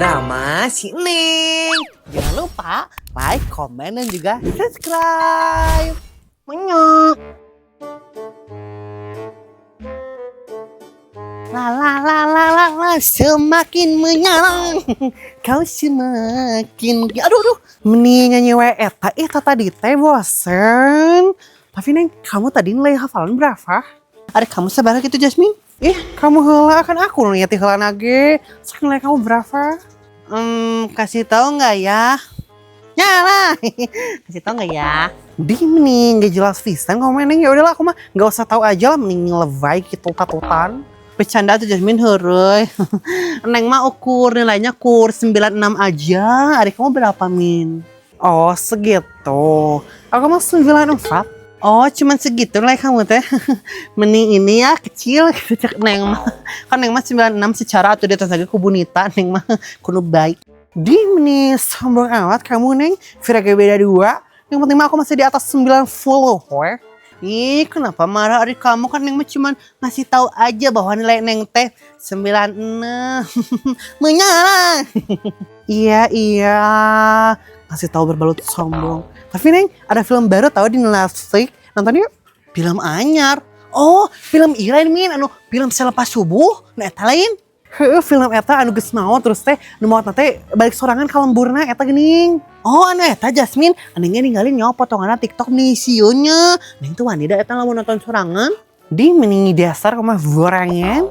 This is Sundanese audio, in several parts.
Drama si Neng. Jangan lupa like, komen, dan juga subscribe. Menyok. La la la la la la, semakin menyala kau semakin, aduh aduh, meni nyanyi we eta ih tadi teh bosen. Tapi Neng, kamu tadi nilai hafalan berapa? Ada kamu sabar gitu, Jasmine? Ih, kamu heula, kan aku nu nyati heula nage. Sok, nilai kamu berapa? Kasih tahu nggak ya? Nyala. Kasih tahu nggak ya? Di mending nggak jelas pisan kamu, Neng. Ya udahlah, aku mah nggak usah tahu aja lah, mending lebay gitu tatutan. Bercanda tuh, Jasmine, heureuy. Neng mah ukur nilainya kur 96 aja. Ari kamu berapa, Min? Oh, segitu. Aku mah 94. Oh, cuman segitu nilai kamu teh. Mending ini ya, kecil gitu cek Neng mah. Kan Neng mah 96 secara atau di atas lagi ku Bunita, Neng mah kudu baik. Di meni sombong amat kamu, Neng. Vira beda dua. Yang penting mah aku masih di atas 90 weh. Ih, kenapa marah, ari kamu kan Neng mah cuman ngasih tahu aja bahwa nilai Neng teh 96. Menyala. Iya. Ngasih tahu berbalut sombong. Tapi Neng, ada film baru tahu di Netflix. Nonton yuk. Film anyar. Oh, film Iren, Min, anu film Selepas Subuh. Nah, eta lain. Heeh, film eta anu geus maot, terus teh nu maot teh balik sorangan ka lemburna eta geuning. Oh, anu eta, Jasmine, anu ninggalin nyawa potongan TikTok nih sieunya. Neng tuh wani da eta lamun nonton sorangan. Di mending dasar mah gorengan.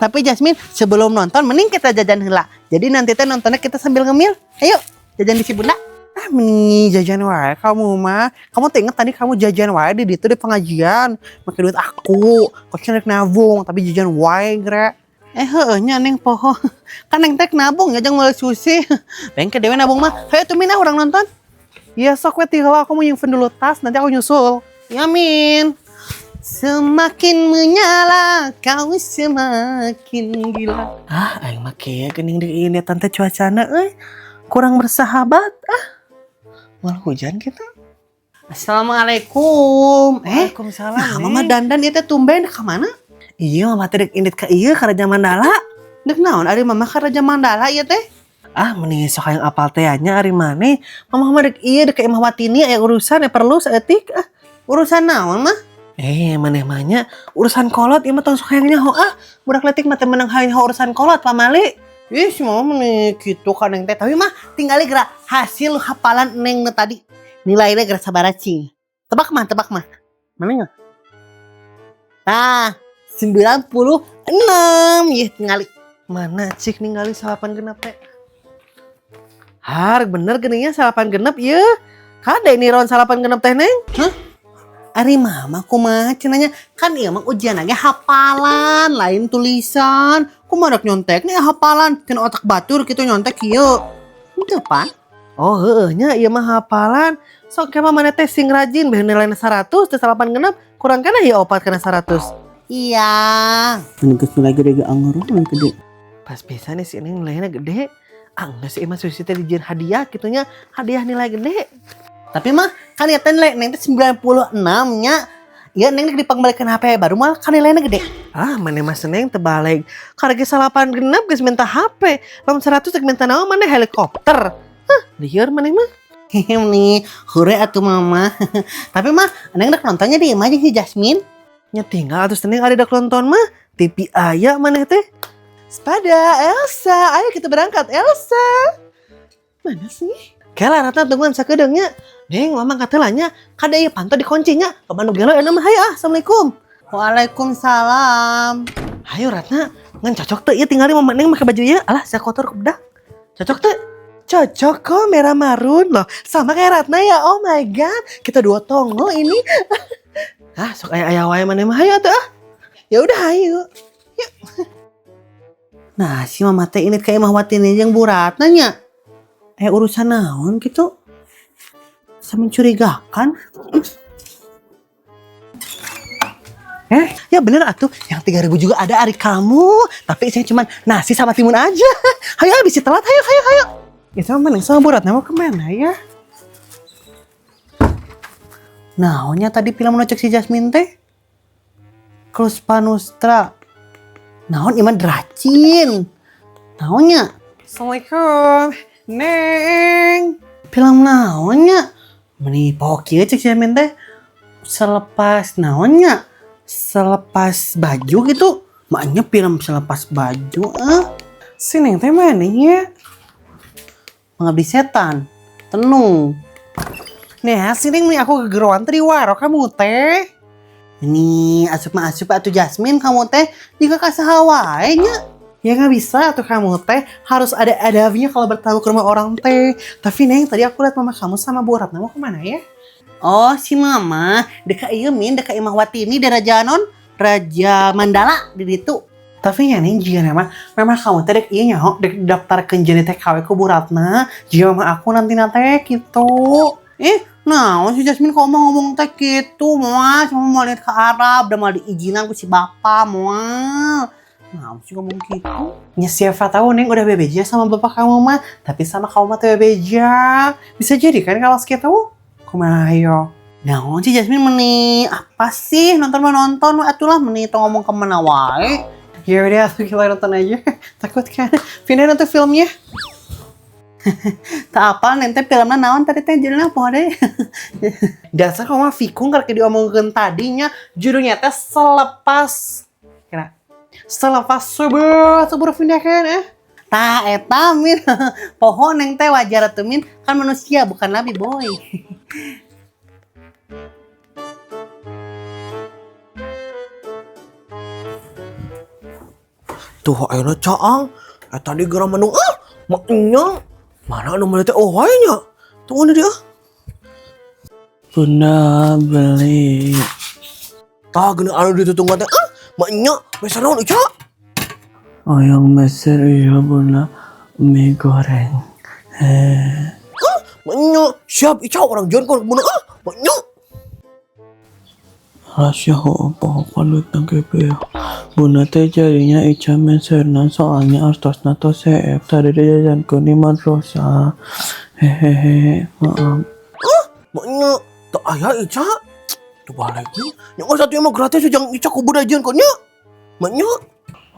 Tapi Jasmine, sebelum nonton mending kita jajan heula. Jadi nanti teh nontonnya kita sambil ngemil. Ayo, jajan di si Bunda. Ah, mending jajan wae kamu mah. Kamu tuh inget tadi kamu jajan wae di ditu di pengajian. Pakai duit aku. Kok rek nabung tapi jajan wae gre. Eh, heueuh nya, Neng poho. Kan Neng teh nabung ya jang meuli sushi. Bengke dewe nabung mah. Hayo tuh, Min, ah, urang nonton. Iya, sok we heula, aku mau nyimpen dulu tas, nanti aku nyusul. Ya, Min. Semakin menyala kau semakin gila. Ah, aing mah kieu geuning di ini tante cuacana euy. Kurang bersahabat ah. Malah hujan gitu. Assalamualaikum. Eh, Waalaikumsalam. Nah, Mama dandan ieu teh tumben ka mana? Iya, Mama teh dek indit ka ieu ka Raja Mandala. Dek naon ari Mama ka Raja Mandala ieu teh? Ah, mending sok hayang apal teh nya ari maneh. Mama mah dek ieu, dek ka Imah Watini, aya urusan ya perlu saeutik ah. Urusan naon, Mah? Eh, maneh mah nya urusan kolot ieu mah, tong sok hayang nyaho ah. Budak leutik mah teu meunang hayang nyaho urusan kolot pamali. Ih, si Mama nih gitu kan Neng teh. Tapi mah tinggali geura hasil hafalan Neng nu tadi. Nilainya geura sabaraha cing. Tebak mah, tebak mah. Mana nggak? Nah, 96. Ih, tinggali. Mana cik ningali salapan genep teh? Har, bener geningnya salapan genep ya. Kade ini ron salapan genep teh, Neng? Hah? Ari Mama kumaha cenanya, kan ieu mah ujian ge hafalan lain tulisan. Kumaha rek nyontek nih hafalan cenah, otak batur kitu nyontek kieu. Henteu pan? Oh, heueuh nya, ieu mah hafalan. Sok ke mah maneh teh sing rajin beh nilaina 100 teh, salapan genep kurang kana ieu opat kana 100. Iya. Ini geus nilai gede ge anggar gede. Pas bisa nih si Neng nilainya gede. Ah, enggak sih, emang Susi teh dijieun hadiah gitu nya, hadiah nilai gede. Tapi mah kan ya teh nilai Neng teh 96 nya. Ya Neng dipangbalikeun HP baru malah kan nilainya gede. Ah, maneh mah Neng terbalik. Karena ge salapan genep geus minta HP. Lamun 100 teh minta naon maneh, helikopter? Hah, lieur maneh mah. Nih, hure atuh Mama. Tapi mah Neng dek nontonnya di imah jeung si Jasmine. Nya tinggal atuh Neng, ada dek nonton mah. TV aya maneh teh. Sepada Elsa, ayo kita berangkat, Elsa. Mana sih? Kela Ratna tungguan sakedeung nya. Neng, Mama kata nya, kade ieu panto dikuncinya. Loba nu gelo euna mah, hayu ah, assalamualaikum. Waalaikumsalam. Hayu Ratna, ngan cocok teu ieu tinggali Mama Neng make baju ieu? Alah, saya kotor kebedak. Cocok teu? Cocok kok, merah marun loh. Sama kayak Ratna ya. Oh my God, kita dua tongo ini. Ah, sok aya aya wae maneh mah, hayu atuh ah. Ya udah, hayu. Yuk. Nah, si Mama teh ini kayak Imah Watini jeung Bu Ratna nya. Eh, urusan naon gitu? Bisa mencurigakan. Eh, ya bener atuh. Yang 3000 juga ada ari kamu. Tapi isinya cuma nasi sama timun aja. Hayo, habis telat. Hayo, hayo, hayo. Ya sama mana sama Bu Ratna mau kemana ya? Naonnya tadi film nu cek si Jasmine teh? Kluspanustra. Naon iman dracin. Naonnya? Assalamualaikum, Neng. Film naonnya? Meni poho kieu cek si Jasmine teh. Selepas naonnya? Selepas baju gitu. Maknya film selepas baju ah. Si Neng teh mana nya? Pengabdi Setan. Tenung. Nih, si Neng nih aku kegeroan tadi waro kamu teh. Ini asup mah asup atuh Jasmine, kamu teh jika kasaha wae nya. Ya nggak bisa tuh, kamu teh harus ada adabnya kalau bertamu ke rumah orang teh. Tapi Neng, tadi aku lihat mama kamu sama Bu Ratna mau kemana ya? Oh, si mama deka ieu Min, deka Imah Watini di Raja Non, Raja Mandala di ditu. Tapi ya Neng, jika nama memang kamu teh dek ieu nyaho dek daftarkeun jadi TKW ku Bu Ratna, jika mama aku nanti nate gitu. Eh, nah, si Jasmine kok mau ngomong teh gitu, moal, cuma mau lihat ke Arab, udah mau diizinan ku si bapak, moal. Nah, sih ngomong gitu. Ya siapa tahu Neng udah bebeja sama bapak kamu mah, tapi sama kamu mah teu bebeja. Bisa jadi kan kalau segitu? Kumaha yo? Nah, si Jasmine meni apa sih, nonton mah nonton atulah, meni tong ngomong kemana wae. Ya udah atuh kita nonton aja. Takut kan? Pindah nonton filmnya. Tak apa nanti filmnya naon tadi teh judulnya apa deh? Dasar kamu mah fikung karena diomongkeun tadinya judulnya teh selepas kira selepas subuh subuh pindah kan eh. Tah eta Min, poho Neng teh wajar atuh Min, kan manusia bukan nabi boy. Tuh ayeuna caang. Eh, tadi geura mendung ah, maknya mana anu meuli teh oh wae nya. Tunggu dia. Bunda beli. Tah geuning anu ditutungguan teh ah, maknya meser naon Ica? Oh yang meser iya bunda, mie goreng. Eh, Maknya siap Ica, urang jieun ku bunda ah, maknya. Rahasia apa duit nang ya. Bunda teh jadinya Ica meserna soalnya artosna tos seep tadi dijajankeun di madrasah. Hehehe, maaf. Maknya teu aya Ica. Tuh balik nya. Nya geus atuh mah gratis jang Ica ku bunda jieun nya. Maknya.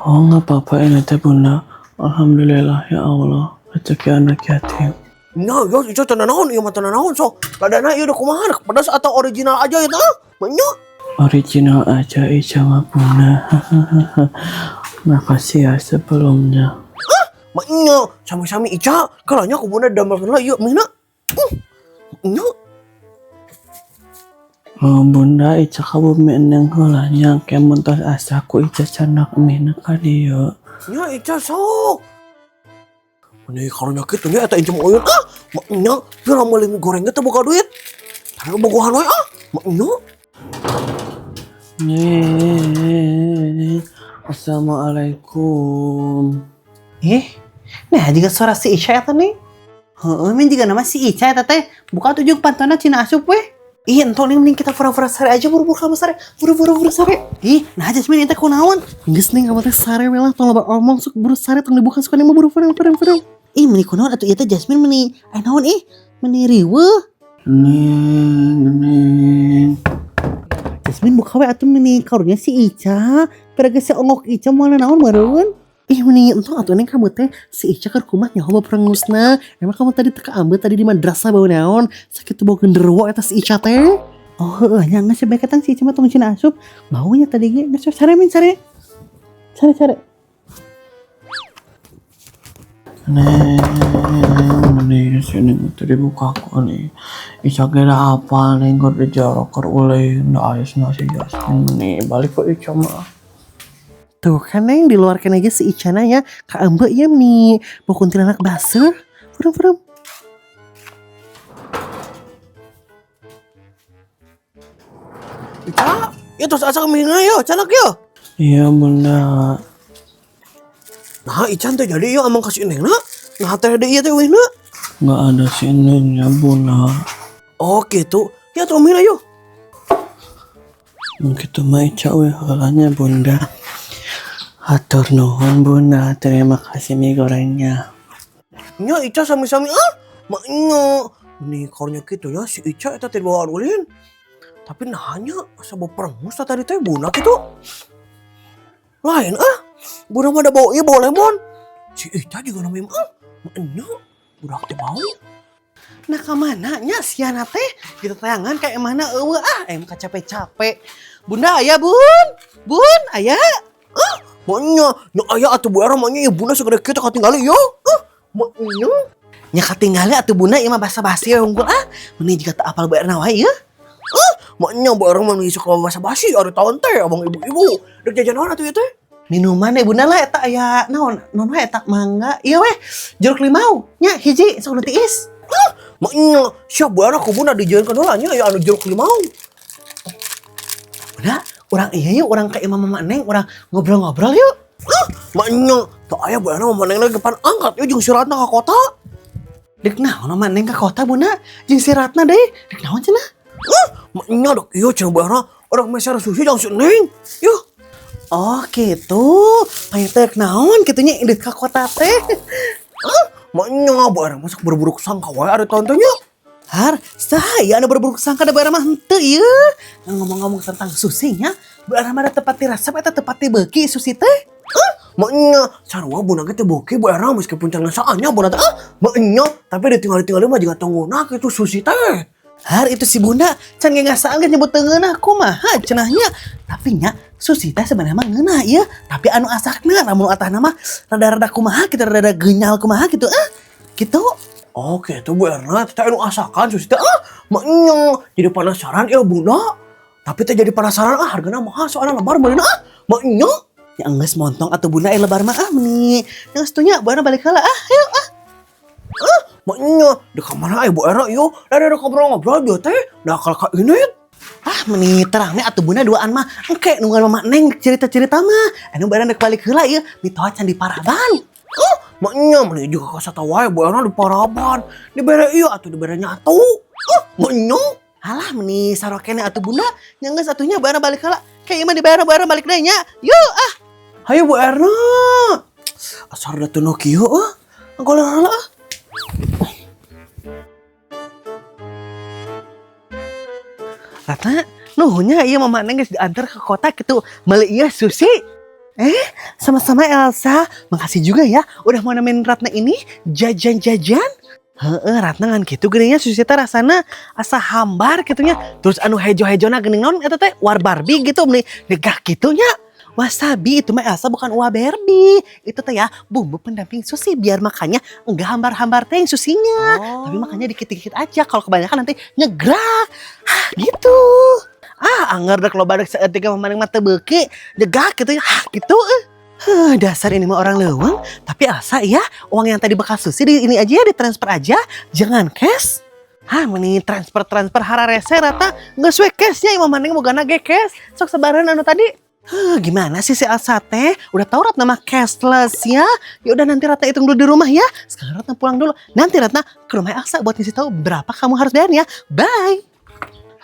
Oh nggak apa-apa ini teh bunda. Alhamdulillah ya Allah, rezeki anak yatim. Nah, ya Ica teu naon ieu mah teu naon sok. Ladana ieu udah kumaha pedas atau original aja ya tah? Maknya. Original aja Ica mah bunda. Makasih ya sebelumnya. Maknya sami-sami Ica, kalanya ku bunda damelkeun lah ieu mina. Nya. Oh bunda, Ica ka bumi neng heula nya ke mun tos asa ku Ica candak mie ka dieu. Nya Ica sok. Meni karunya kitu nya eta Incem Uyun ah, maknya pira meuli mie goreng teh boga duit. Tapi bogohan we ah, maknya. Nih, assalamualaikum. Eh, nah juga suara si Ica eta nih. Heeh, min juga nama si Ica eta teh. Buka tujuh pantona cina asup weh. Ih, entong nih mending kita pura-pura sare aja, buru-buru kamu sare. Buru-buru buru sare. Ih, nah Jasmine eta kunaon? Geus nih kamu teh sare we lah, tong loba omong sok buru sare, tong dibuka suka mah buru buru buru buru. Ih, meni kunaon atuh ieu teh Jasmine, meni aya naon ih? Meni riweuh. Neng, neng. Jasmine buka we atuh, meni karunya si Ica. Pada geus si ongok Ica moal naon meureun. Ih, meni entong atuh Neng, kamu teh si Ica keur kumaha nyaho baprengusna. Emang kamu tadi teu kaambeut tadi di madrasah bau naon? Sakitu bau genderuwo eta si Ica teh. Oh, heueuh nya geus bae ketang si Ica mah tong cina asup. Baunya tadi ge geus sare Min sare. Sare sare. Neng, nih sini tadi buka aku nih. Ica kira apa neng keur dijarok keur ulin, da ais nasi Jasmine nih balik ke Ica mah. Tuh kan Neng, di luar kan aja si Ica ya kaambe ya nih bau kuntilanak baseuh. Furem furem. Ica, ieu tos asa mie yo, canak yo. Iya bunda. Nah, Ica teh jadi ieu amang kasih Neng na. Nah, teh deui ieu teh wehna. Nggak ada si Nengnya bunda. Oh, gitu. Ya tuh mie yo. Gitu mah Ica we heulanya bunda. Hatur nuhun bunda, terima kasih mie gorengnya. Nya Ica sami-sami ah. Maknya nih karunya kitu ya si Ica eta teh bawaan ulin. Tapi nanya asa bau perengus tadi teh bunda kitu. Lain ah. Bunda mah ada bau ieu bau lemon. Si Ica juga namanya ah, maknya budak teh bau. Nah, kemana nya siana teh? Gitu tayangan kayak mana eueuh ah, em capek-capek. Bunda aya, Bun? Bun, aya? Ah, maknya, nya aya atuh Bu Era maknya ya bunda segede kita katinggali yo. Ah, maknya. Nya katinggali atuh Bunda, ieu mah basa-basi we unggul ah. Meni jiga teu apal Bu Erna wae ieu. Ah, maknya Bu Era mah suka basa-basi ari tahun teh abang ibu-ibu. Dek jajan naon atuh ieu teh? Minuman ya Bunda lah, eta aya naon? Naon we eta, mangga. Ieu weh, jeruk limau. Nya hiji sok nu tiis. Ah, maknya siap Bu Era ku bunda dijieunkeun heula nya ya anu jeruk limau. Bunda, urang iya yuk, urang ke imah Mama Neng, urang ngobrol-ngobrol yuk. Ah, maknya teu aya Bu Era Mama Neng lagi depan angkat yuk jeung si Ratna ka kota. Dek naon Mama Neng ka kota, Bunda? Jeung si Ratna deui. Dek naon cenah? Ah, maknya dek ieu cenah Bu Era urang meser sushi jeung si Neng. Yuh. Oh gitu, teh naon kitunya indit ka kota teh. Ah, maknya Bu Era masuk berburuk sangka wae ari tahun teh nya. Har, saya anu berburuk sangka da Bu Era mah henteu ieu. Ngomong-ngomong tentang sushi nya, Bu Era mah da teu pati resep eta, teu pati beuki sushi teh. Ah, maknya sarua bunda ge teh beuki Bu Era meskipun can ngasaan nya bunda teh. Ah, maknya tapi ditinggal-tinggal mah jiga tonggona kitu sushi teh. Har, itu si Bunda can ge ngasaan ge nyebut teu ngeunah, kumaha cenahnya. Tapi nya sushi teh sebenarnya mah ngeunah ieu, tapi anu asakna, lamun atahna mah rada-rada kumaha kitu, rada-rada genyal kumaha kitu ah. Gitu. Oh gitu Bu Erna, teh anu asakan sushi teh. Ah, maknya jadi penasaran ya Bunda. Tapi teh jadi penasaran ah, hargana mahal soalnya lebar meulina ah. Maknya Ya enggeus montong atuh Bunda, eh lebar mah ah meni. Yang setunya Bu Erna balik heula ah, ayo ah. Ah, maknya di kamana eh Bu Erna ieu? Da ada ngobrol-ngobrol dia teh, da akal ka ini. Ah, meni terangnya atuh Bunda duaan mah. Engke nungguan Mama Neng cerita-cerita mah. Anu Bu Erna dek balik heula ieu, mitoha can di paraban. Ah, maknya meni juga kasata wae Bu Erna di paraban. Dibere ieu atuh dibere nyatu. Ah, maknya. Alah, meni sarua keneh atuh Bunda. Nya geus atuh nya Bu Erna balik heula. Kayak ieu mah dibayar Bu Erna balik deui nya. Yuk ah. Hayo Bu Erna. Asar da teu kieu ah. Anggolan heula ah. Ratna, nuhunnya ieu Mama Neng geus diantar ke kota gitu. Meuli ieu sushi. Eh, sama-sama Elsa. Makasih juga ya udah mau nemenin Ratna ini jajan-jajan. Heeh, Ratna ngan kitu geuning nya sushi teh rasana asa hambar kitu nya. Terus anu hejo-hejona geuning naon eta teh war Barbie gitu meni negah kitu nya. Wasabi itu mah Elsa, bukan uah Barbie. Itu teh ya bumbu pendamping sushi biar makannya enggak hambar-hambar teh sushinya. Oh. Tapi makannya dikit-dikit aja. Kalau kebanyakan nanti nyegrak. Hah, gitu. Ah, anggar dek loba dek saeutik mah maning mah teu beuki, nyegak gitu ya. Hah, gitu eh. Huh, dasar ini mah orang leuweung. Tapi Elsa ya, uang yang tadi bekas sushi di ini aja ya, ditransfer aja, jangan cash. Hah, mending transfer-transfer hararese rata, geus we cashnya imah maning bogana ge cash. Sok sabaran anu tadi. Huh, gimana sih si Elsa teh? Udah tahu Ratna mah cashless ya. Ya udah, nanti Ratna hitung dulu di rumah ya. Sekarang Ratna pulang dulu. Nanti Ratna ke rumah Elsa buat ngasih tahu berapa kamu harus bayar ya. Bye.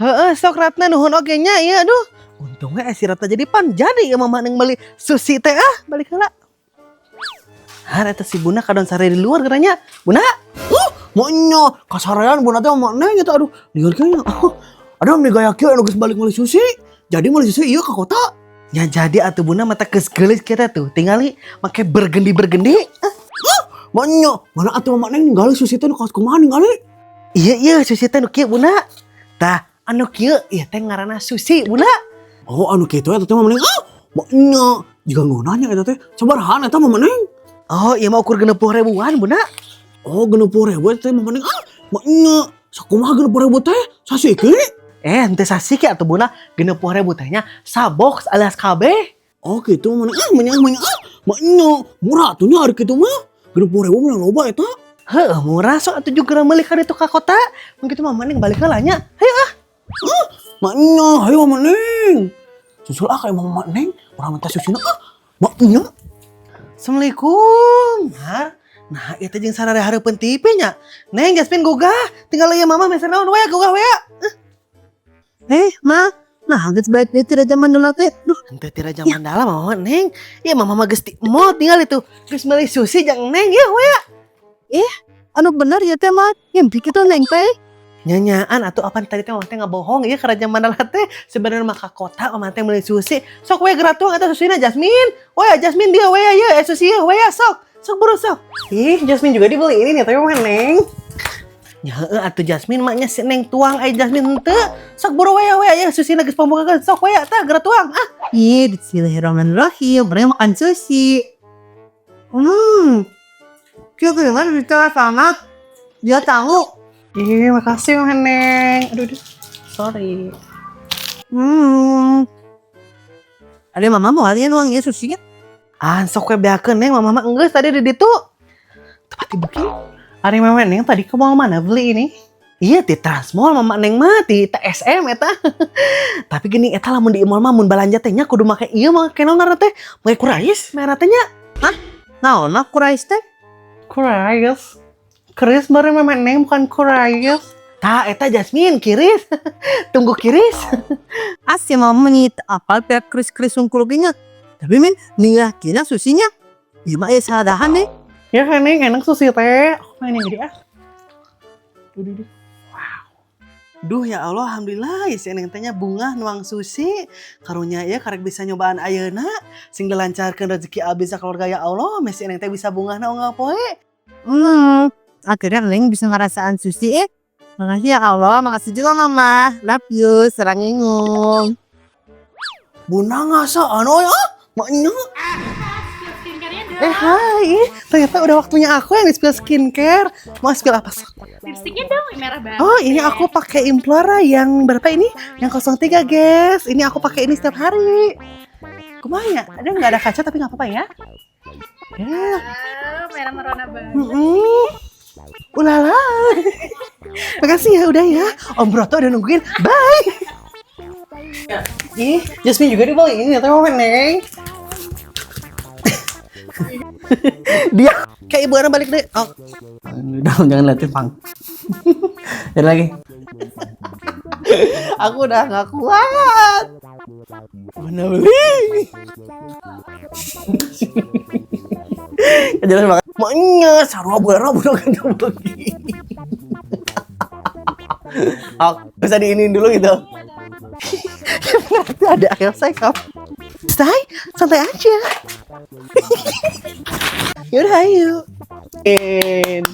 Heeh, sok Ratna, nuhun oge nya ya, aduh. Untungnya eh si Ratna jadi pan jadi ya Mama neng beli sushi teh ah, balik heula. Har, eta si Bunda kadon sare di luar geranya. Bunda, Maknya kasarean bunda teh sama Neng gitu, aduh lieur kayaknya. Aduh, meni gaya kieu anu geus balik meuli sushi. Jadi meuli sushi ieu ka kota. Ya jadi atuh Bunda, mata geus geulis kita tuh. Tingali make bergendi-bergendi. Ah, Maknya mana atuh Mama Neng ningali sushi teh nu kaos kumaha ningali? Iya iya, sushi teh nu kieu, Bunda. Tah, anu kieu ieu teh ngaranna sushi, Bunda. Oh, anu kitu eta teh Mama Neng. Ah, maknya jiga ngeunahnya eta teh. Sabarahaan eta Mama Neng? Oh, ieu mah ukur 60 ribuan, Bunda. Oh, 60 ribu eta teh Mama Neng. Ah, maknya sakumaha 60 ribu teh? Sasiki? Eh, henteu sasiki atuh Bunda, 60 ribu teh nya sabox alias kabeh. Oh gitu Mama Neng. Ah, menyang menyang. Ah, maknya murah atuh nya ari kitu mah. 60 ribu menang loba eta. Heeh, murah, sok atuh juga meuli ka ditu ka kota. Mun kitu mah mending balik heula nya. Hayu ah. Maknya, hayu Mama Neng. Susul ah kayak Mama Neng, urang minta susina ah. Maknya. Assalamualaikum. Har. Nah, ieu teh jeung sarare hareupeun TV nya. Neng Jasmine gugah, tinggal ieu Mama meser naon we, gugah we. Eh, Ma, nah geus balik deui ti Rajamandala teh. Duh, Henteu ti Rajamandala Mama Neng. Ieu Mama mah geus ti mall tinggal itu. Geus meuli sushi jeung Neng ieu we. Anu bener ya teh, Ma. Ngimpi kitu Neng teh. Nyanyaan atuh, apaan tadi teh Mama teh ngabohong ieu ka Rajamandala teh. Sebenarnya mah ka kota Mama teh meuli sushi. Sok we geura tuang eta susina, Jasmine. We Jasmine dia we ieu eh sushi we sok. Sok buru sok. Ih, Jasmine juga dibeli ini nih, tapi mah Neng. Ya heueuh atuh Jasmine maknya si Neng tuang ai Jasmine henteu. Sok buru we we aya susina geus pambukakeun. Sok we tah geura tuang ah. Ih, bismillahirrahmanirrahim. Mereka makan sushi. Kira-kira bisa sama dia tahu. Ih, makasih mah Neng. Aduh, aduh. Sorry. Ada mama mau kalian uangnya susinya? Ah, sok we beakeun Neng, mama mah enggeus tadi di ditu. Tempat di booking. Ari mama Neng tadi ke mall mana beli ini? Iya di Transmall mama Neng mah di TSM eta. Tapi gini eta lamun di mall mah mun balanja teh nya kudu make ieu make naon ngaranna teh? Make kurais merah teh nya. Nah, nah kurais teh. Kurais. Keris baru mama Neng bukan kurais. Tah eta Jasmine kiris. Tunggu kiris. Asli mama nih apal pihak kris-kris sungkul nya. Tapi min, nih kira susinya. Iya mah ya sadahan nih. Ya kan Neng, enak sushi teh. Aku pengen yang gede ah. Duh, duh, duh. Wow. Duh ya Allah, alhamdulillah ya si Neng teh nya bungah nuang sushi. Karunya ya karek bisa nyobaan ayeuna. Sing dilancarkeun rezeki abdi sakeluarga ya Allah, meh si Neng teh bisa bungah na unggal poe. Akhirnya Neng bisa ngerasaan sushi eh. Makasih ya Allah, makasih juga mama. Love you, sarang ingung. Bunda ngasaan oi ah. Maknya. Eh hai, ih, ternyata udah waktunya aku yang di-spill skincare. Mau spill apa sih? Lipstiknya dong, yang merah banget. Oh, ini aku pakai Implora yang berapa ini? Yang 03, guys. Ini aku pakai ini setiap hari. Kumaha ya? Ada nggak ada kaca tapi nggak apa-apa ya. Ya. Wow, merah merona banget. Ulala. Makasih ya udah ya. Om Broto udah nungguin. Bye. Ih, Jasmine juga dibeli ini ternyata Neng. Dia kayak Ibu Ana balik deh. Oh, Udah, jangan liatin pang. Jadi lagi. Aku udah nggak kuat. Mana beli? Jelas banget. Maknya sarua Bu Era budak beli. Oh, bisa diinin dulu gitu. Berarti ada akhir sekap. Say, santai aja. Yaudah ayo. In.